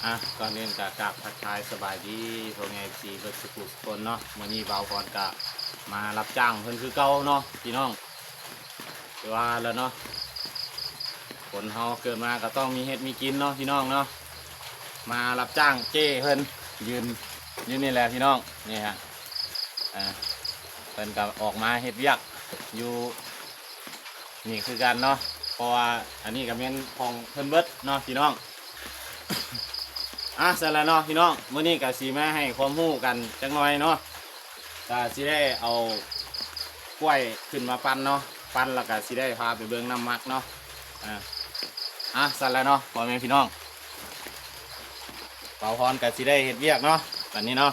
ອ່ະ ກ່ອນອື່ນກະກາບທັກທາຍສະບາຍດີພໍ່ແມ່ເອັຟຊີເບິດສຸກສຸຄົນເນາະ. ມື້ນີ້ບ່າວພອນກະມາຮັບຈ້າງເພິ່ນຄືເກົ່າເນາະພີ່ນ້ອງ. ຄືວ່າແລ້ວເນາະ ຄົນເຮົາເກີດມາກໍຕ້ອງມີເຮັດມີກິນເນາະພີ່ນ້ອງເນາະ. ມາຮັບຈ້າງເຈ້ເພິ່ນ ຢືນຢູ່ນີ້ແຫຼະພີ່ນ້ອງ ນີ້ຮະ. ອ່າ ເພິ່ນກໍອອກມາເຮັດວຽກຢູ່ນີ້ຄືກັນເນາະ ເພາະວ່າອັນນີ້ກໍແມ່ນຂອງເພິ່ນເບິດເນາະພີ່ນ້ອງ. ອ່າ ຊັ້ນລະເນາະພີ່ນ້ອງ ມື້ນີ້ກໍຊິມາໃຫ້ຄວາມຮູ້ກັນຈັກໜ່ອຍເນາະ. ກໍຊິໄດ້ເອົາກ້ວຍຂຶ້ນມາປັ່ນເນາະ ປັ່ນແລ້ວກໍຊິໄດ້ພາໄປເບິ່ງນ້ຳໝັກເນາະ. ອ່າ ອ່າ ຊັ້ນລະເນາະ ພໍ່ແມ່ພີ່ນ້ອງ ບ່າວພອນກໍຊິໄດ້ເຮັດວຽກເນາະ ບັດນີ້ເນາະ.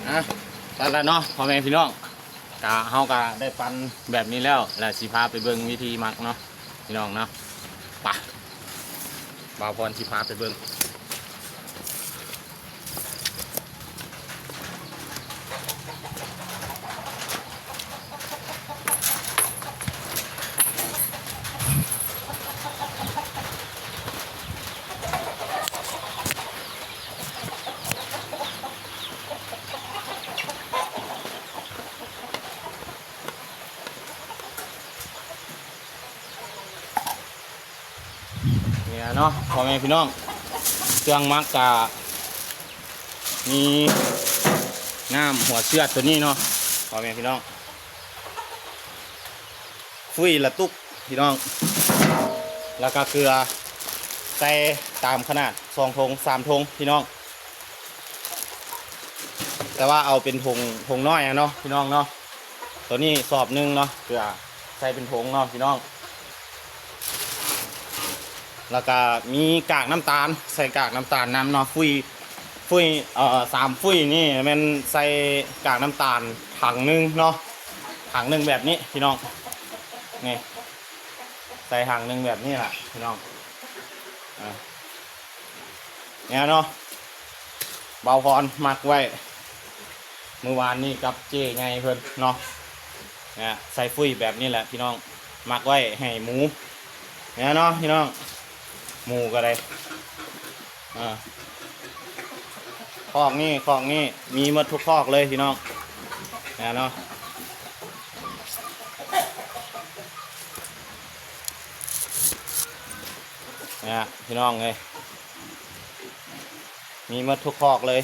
ອ່ະ ຊັ້ນລະເນາະ ພໍ່ແມ່ພີ່ນ້ອງ ກະ ເຮົາກະໄດ້ປັ່ນແບບນີ້ແລ້ວ ແລະ ຊິພາໄປເບິ່ງວິທີໝັກເນາະ ພີ່ນ້ອງເນາະ. ປະ ບ່າວພອນຊິພາໄປເບິ່ງ. ນີ້ເນາະ ພໍ່ແມ່ພີ່ນ້ອງ ເຄື່ອງໝັກກະມີນ້ຳຫົວເຊືອດໂຕນີ້ເນາະ ພໍ່ແມ່ພີ່ນ້ອງ ຟຸ້ຍລະຕຸກພີ່ນ້ອງ ແລ້ວກະເກືອ ໃສ່ຕາມຂະໜາດ ສອງຖົງ ສາມຖົງພີ່ນ້ອງ. ແຕ່ວ່າເອົາເປັນຖົງ ຖົງນ້ອຍຫັ້ນເນາະ ພີ່ນ້ອງເນາະ. ໂຕນີ້ສອບໜຶ່ງເນາະ ເກືອໃສ່ເປັນຖົງເນາະ ພີ່ນ້ອງ. ແລ້ວກະມີກາກນ້ຳຕານ ໃສ່ກາກນ້ຳຕານນຳເນາະ ຟຸ້ຍ ຟຸ້ຍ ເອີ ສາມຟຸ້ຍນີ້ແມ່ນໃສ່ກາກນ້ຳຕານຖັງໜຶ່ງເນາະ ຖັງໜຶ່ງແບບນີ້ພີ່ນ້ອງ ນີ້ ໃສ່ຖັງໜຶ່ງແບບນີ້ລະພີ່ນ້ອງ. ອ່າ ນີ້ເນາະ ບ່າວພອນໝັກໄວ້ມື້ວານນີ້ກັບເຈ້ໃຫຍ່ເພິ່ນເນາະ ນີ້ ໃສ່ຟຸ້ຍແບບນີ້ແຫຼະພີ່ນ້ອງ ໝັກໄວ້ໃຫ້ໝູ ນີ້ເນາະ ພີ່ນ້ອງ ໝູກໍໄດ້ ອ່າ ຄອກນີ້ ຄອກນີ້ ມີໝົດທຸກຄອກເລີຍພີ່ນ້ອງ ນີ້ເນາະ. ນີ້ພີ່ນ້ອງເອີຍ ມີໝົດທຸກຄອກເລີຍ.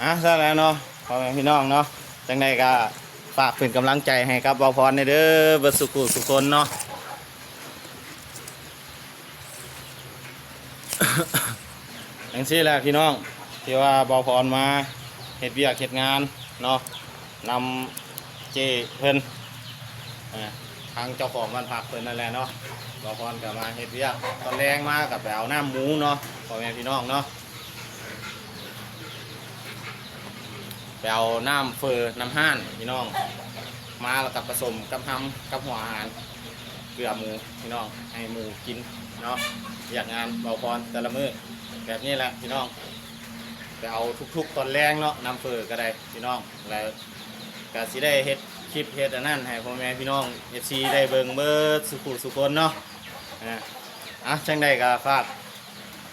ອ່ະ ຊັ້ນແຫຼະເນາະ ພໍ່ແມ່ພີ່ນ້ອງເນາະ, ຈັ່ງໃດກໍຝາກເປັນກຳລັງໃຈໃຫ້ກັບບ່າວພອນແດ່ເດີ ເບິດສູ່ຜູ້ສູ່ຄົນເນາະ. ຈັ່ງຊີ້ແຫຼະພີ່ນ້ອງ ທີ່ວ່າບ່າວພອນມາເຮັດວຽກເຮັດງານເນາະ ນຳເຈ້ເພິ່ນ ເອີ ທາງເຈົ້າຂອງບ້ານພັກເພິ່ນນັ້ນແຫຼະເນາະ. ບ່າວພອນກໍມາເຮັດວຽກ ຕອນແລງມາກໍໄປເອົານ້ຳໝູເນາະ ພໍ່ແມ່ພີ່ນ້ອງເນາະ. ໄປເອົານ້ຳເຝີນ້ຳຮ້ານພີ່ນ້ອງ ມາແລ້ວກໍປະສົມກັບຮຳກັບຫົວອາຫານ ເກືອໝູພີ່ນ້ອງ ໃຫ້ໝູກິນເນາະ. ວຽກງານບ່າວພອນແຕ່ລະມື້ແບບນີ້ແຫຼະພີ່ນ້ອງ ໄປເອົາທຸກໆຕອນແລງເນາະ ນ້ຳເຝີກໍໄດ້ພີ່ນ້ອງ. ແລ້ວກໍຊິໄດ້ເຮັດຄລິບເຮັດອັນນັ້ນໃຫ້ພໍ່ແມ່ພີ່ນ້ອງ ເອັຟຊີ ໄດ້ເບິ່ງເບິດສູ່ຜູ້ສູ່ຄົນເນາະ. ອ່າ ອ່ະ ຈັ່ງໃດກໍຝາກ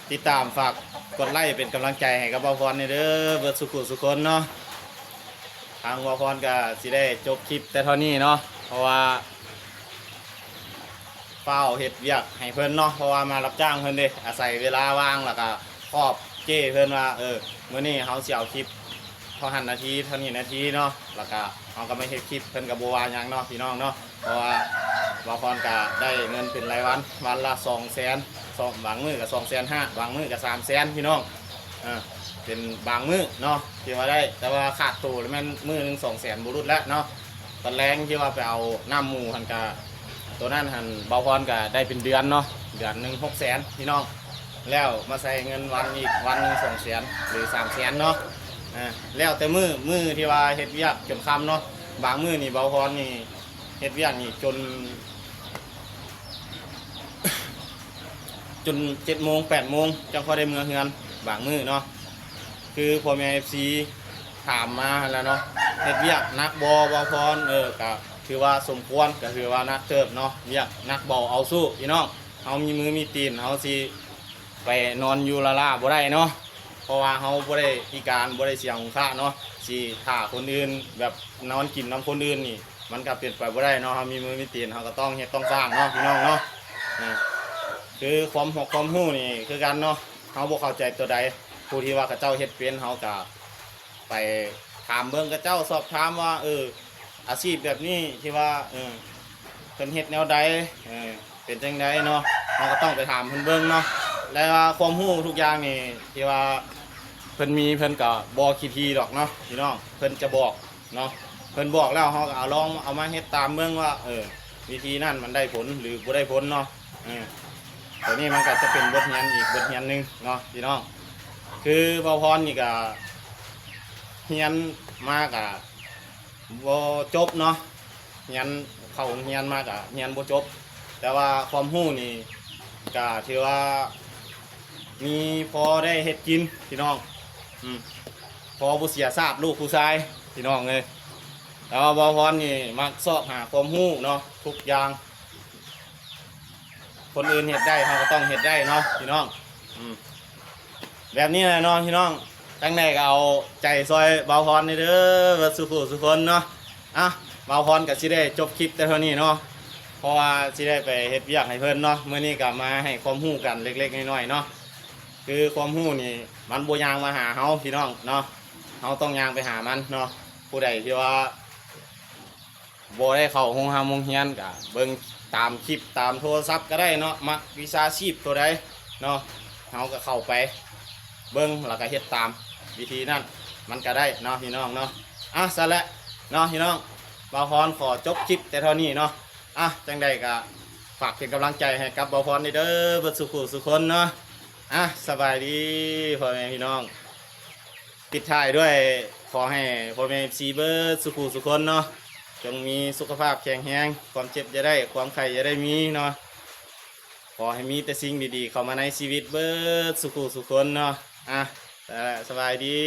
ຕິດຕາມ ຝາກກົດໄລ້ເປັນກຳລັງໃຈໃຫ້ກັບບ່າວພອນແດ່ເດີ ເບິດສູ່ຜູ້ສູ່ຄົນເນາະ. ທາງບ່າວພອນກໍຊິໄດ້ຈົບຄລິບແຕ່ເທົ່ານີ້ເນາະ ເພາະວ່າຟ້າວເຮັດວຽກໃຫ້ເພິ່ນເນາະ ເພາະວ່າມາຮັບຈ້າງເພິ່ນເດ້ ອາໄສເວລາວ່າງ ແລ້ວກໍຂອບເຈ້ເພິ່ນວ່າ ເອີ ມື້ນີ້ເຮົາຊິເອົາຄລິບເທົ່ານັ້ນນາທີ ເທົ່ານີ້ນາທີເນາະ ແລ້ວກໍເຮົາກໍມາເຮັດຄລິບ ເພິ່ນກໍບໍ່ວ່າຫຍັງເນາະ ພີ່ນ້ອງເນາະ. ເພາະວ່າບ່າວພອນກະໄດ້ເງິນເປັນລາຍວັນ ວັນລະສອງແສນ ສອງ ບາງມື້ກະສອງແສນຫ້າ ບາງມື້ກະສາມແສນ ພີ່ນ້ອງ. ເອີ ເປັນບາງມື້ເນາະທີ່ວ່າໄດ້ ແຕ່ວ່າຂາດໂຕລະແມ່ນມື້ໜຶ່ງສອງແສນບໍ່ຫຼຸດແລ້ວເນາະ. ຕອນແລງທີ່ວ່າໄປເອົານ້ຳໝູຫັ້ນກະ ໂຕນັ້ນຫັ້ນບ່າວພອນກະໄດ້ເປັນເດືອນເນາະ ເດືອນໜຶ່ງຫົກແສນ ພີ່ນ້ອງ. ແລ້ວມາໃສ່ເງິນວັນອີກ ວັນໜຶ່ງສອງແສນ ຫຼື ສາມແສນເນາະ. ເອີ ແລ້ວແຕ່ມື້ ມື້ທີ່ວ່າເຮັດວຽກຈົນຄ່ຳເນາະ. ບາງມື້ນີ້ບ່າວພອນນີ້ ເຮັດວຽກນີ້ຈົນ ຈົນເຈັດໂມງແປດໂມງຈັ່ງຄ່ອຍໄດ້ເມືອເຮືອນບາງມື້ເນາະ. ຄືພໍ່ແມ່ເອັຟຊີຖາມມາຫັ້ນແຫຼະເນາະ ເຮັດວຽກໜັກບໍ່ບ່າວພອນ? ເອີ ກະຖືວ່າສົມຄວນ ກະຖືວ່າໜັກເຕີບເນາະ ວຽກໜັກເບົາເອົາສູ້ພີ່ນ້ອງ. ເຮົາມີມືມີຕີນ ເຮົາຊິໄປນອນຢູ່ລ້າໆບໍ່ໄດ້ເນາະ ເພາະວ່າເຮົາບໍ່ໄດ້ພິການ ບໍ່ໄດ້ເສຍຫຸງຄະເນາະ ຊິຖ້າຄົນອື່ນ ແບບນອນກິນນຳຄົນອື່ນນີ້ ມັນກໍເປັນໄປບໍ່ໄດ້ເນາະ. ເຮົາມີມືມີຕີນ ເຮົາກໍຕ້ອງເຮັດຕ້ອງສ້າງເນາະ ພີ່ນ້ອງເນາະ. ອ່າ ຄືຄວາມຮູ້ ຄວາມຮູ້ນີ້ຄືກັນເນາະ ເຮົາບໍ່ເຂົ້າໃຈຕົວໃດ ຜູ້ທີ່ວ່າເຂົາເຈົ້າເຮັດເປັນ ເຮົາກໍໄປຖາມເບິ່ງເຂົາເຈົ້າ ສອບຖາມວ່າ ເອີ ອາຊີບແບບນີ້ທີ່ວ່າ ເອີ ເພິ່ນເຮັດແນວໃດ ເອີ ເປັນຈັ່ງໃດເນາະ ເຮົາກໍຕ້ອງໄປຖາມເພິ່ນເບິ່ງເນາະ. ແລະວ່າຄວາມຮູ້ທຸກຢ່າງນີ້ທີ່ວ່າເພິ່ນມີ ເພິ່ນກໍບໍ່ຂີ້ຖີ່ດອກເນາະ ພີ່ນ້ອງ ເພິ່ນຈະບອກ ເນາະ ເພິ່ນບອກແລ້ວ ເຮົາກໍເອົາ ລອງເອົາມາເຮັດຕາມເບິ່ງວ່າ ເອີ ວິທີນັ້ນມັນໄດ້ຜົນ ຫຼື ບໍ່ໄດ້ຜົນເນາະ. ເອີ ຕົວນີ້ມັນກໍຈະເປັນບົດຮຽນອີກບົດຮຽນໜຶ່ງເນາະ ພີ່ນ້ອງ. ຄືບ່າວພອນນີ້ກໍຮຽນມາກໍບໍ່ຈົບເນາະ ຮຽນ ເຂົ້າໂຮງຮຽນມາກໍຮຽນບໍ່ຈົບ ແຕ່ວ່າຄວາມຮູ້ນີ້ກໍຖືວ່າມີພໍໄດ້ເຮັດກິນ ພີ່ນ້ອງ. ອືມ ພໍບໍ່ເສຍຊາດລູກຜູ້ຊາຍ ພີ່ນ້ອງເອີຍ. ແຕ່ວ່າບ່າວພອນນີ້ມັກຊອກຫາຄວາມຮູ້ເນາະ ທຸກຢ່າງ ຄົນອື່ນເຮັດໄດ້ ເຮົາກໍຕ້ອງເຮັດໄດ້ເນາະ ພີ່ນ້ອງ. ອືມ ແບບນີ້ແຫຼະເນາະ ພີ່ນ້ອງ. ຈັ່ງໃດກໍເອົາໃຈຊ່ອຍບ່າວພອນແດ່ເດີ ເບິດສູ່ຜູ້ສູ່ຄົນເນາະ. ອ່ະ ບ່າວພອນກໍຊິໄດ້ຈົບຄລິບແຕ່ເທົ່ານີ້ເນາະ ເພາະວ່າຊິໄດ້ໄປເຮັດວຽກໃຫ້ເພິ່ນເນາະ. ມື້ນີ້ກໍມາໃຫ້ຄວາມຮູ້ກັນເລັກໆນ້ອຍໆເນາະ. ຄືຄວາມຮູ້ນີ້ມັນບໍ່ຍ່າງມາຫາເຮົາ ພີ່ນ້ອງເນາະ ເຮົາຕ້ອງຍ່າງໄປຫາມັນເນາະ. ຜູ້ໃດທີ່ວ່າບໍ່ໄດ້ເຂົ້າໂຮງຮ່ຳໂຮງຮຽນ ກະເບິ່ງຕາມຄລິບຕາມໂທລະສັບກໍໄດ້ເນາະ. ມັກວິຊາຊີບຕົວໃດເນາະ ເຮົາກໍເຂົ້າໄປເບິ່ງ ແລ້ວກໍເຮັດຕາມວິທີນັ້ນ ມັນກໍໄດ້ເນາະ ພີ່ນ້ອງເນາະ. ອ່ະ ຊັ້ນແຫຼະເນາະ ພີ່ນ້ອງ ບ່າວພອນຂໍຈົບຄລິບແຕ່ເທົ່ານີ້ເນາະ. ອ່ະ ຈັ່ງໃດກໍຝາກເປັນກຳລັງໃຈໃຫ້ກັບບ່າວພອນແດ່ເດີ ເບິດສູ່ຜູ້ສູ່ຄົນເນາະ. ອ່ະ ສະບາຍດີພໍ່ແມ່ພີ່ນ້ອງ. ປິດທ້າຍດ້ວຍ ຂໍໃຫ້ພໍ່ແມ່ເອັຟຊີເບິດສູ່ຜູ້ສູ່ຄົນເນາະ ຈົ່ງມີສຸຂະພາບແຂງແຮງ ຄວາມເຈັບຢ່າໄດ້ ຄວາມໄຂ້ຢ່າໄດ້ມີເນາະ. ຂໍໃຫ້ມີແຕ່ສິ່ງດີໆເຂົ້າມາໃນຊີວິດເບິດສູ່ຜູ້ສູ່ຄົນເນາະ. ອ່ະ ສະບາຍດີ.